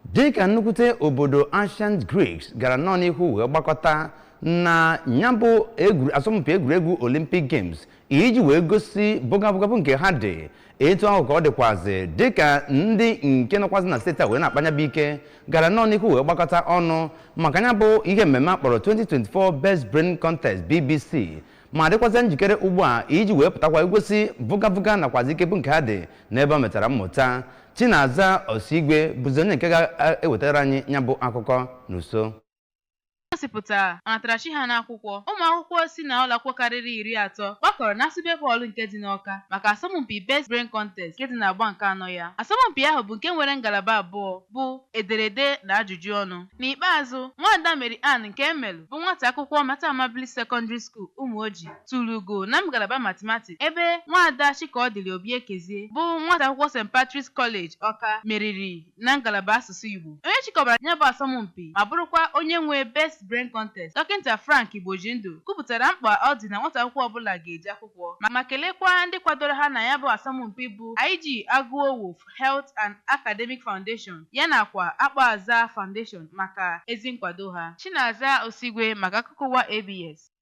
Dịka nnukwute obodo Ancient Greeks gara nnọọ n'ihu wee gbakọta na ya bụ asọmpi egwuregwu Olympic Games iji wee gosi bụgabụgabụ nke ha dị, etu ahụ ka ọ dịkwazị dịka ndị nke nọkwazị na steeti a wee na-akpa nya bụ ike gara nnọọ n'ihu wee gbakọta ọnụ maka ya bụ ihe mmemme a kpọrọ 2024 Best Brain Contest BBC, ma dịkwazị njikere ugbu a iji wee pụtakwa igosi vụgavụga nakwazi ike bụ nke ha dị n'ebe ọ metara mmụta. Chinaza Osigwe bụzi onye nke ga-ewetara anyị ya bụ akụkọ n'uso. Gosipụta ọnatarachi ha n'akwụkwọ. Ụmụ akwụkwọ si na ụlọakwụkwọ karịrị 30 gbakọrọ na Asubeb Hall nke dị n'Awka maka asọmpi Best Brain Contest nke dị n'agba nke anọ ya. Asọmpi ahụ bụ nke nwere ngalaba abụọ, bụ ederede na ajụjụ ọnụ. N'ikpeazụ, Nwaada Mary Ann nke Emelu bụ nwata akwụkwọ Mater Amabilis Secondary School, Umuoji, tụrụ ugo na ngalaba Mathematics, ebe Nwaada Chikaọdịrị Obiekezie bụ nwata akwụkwọ St. Patrick's College, Awka, meriri na ngalaba asụsụ Igbo. Onye chịkọbara ya bụ asọmpi ma bụrụkwa onye nwe Best Brain Contest, Dọkịnta Frank Igbojindụ, kwupụtara mkpa ọ dị na nwata akwụkwọ ọbụla ga-eje akwụkwọ, ma kelekwa ndị kwadoro ha na ya bụ asọmpi, bụ IG Agụowo Health and Academic Foundation ya nakwa Akpọaza Foundation, maka ezi nkwado ha. Chinaza Osigwe maka akụkọ ụwa ABS.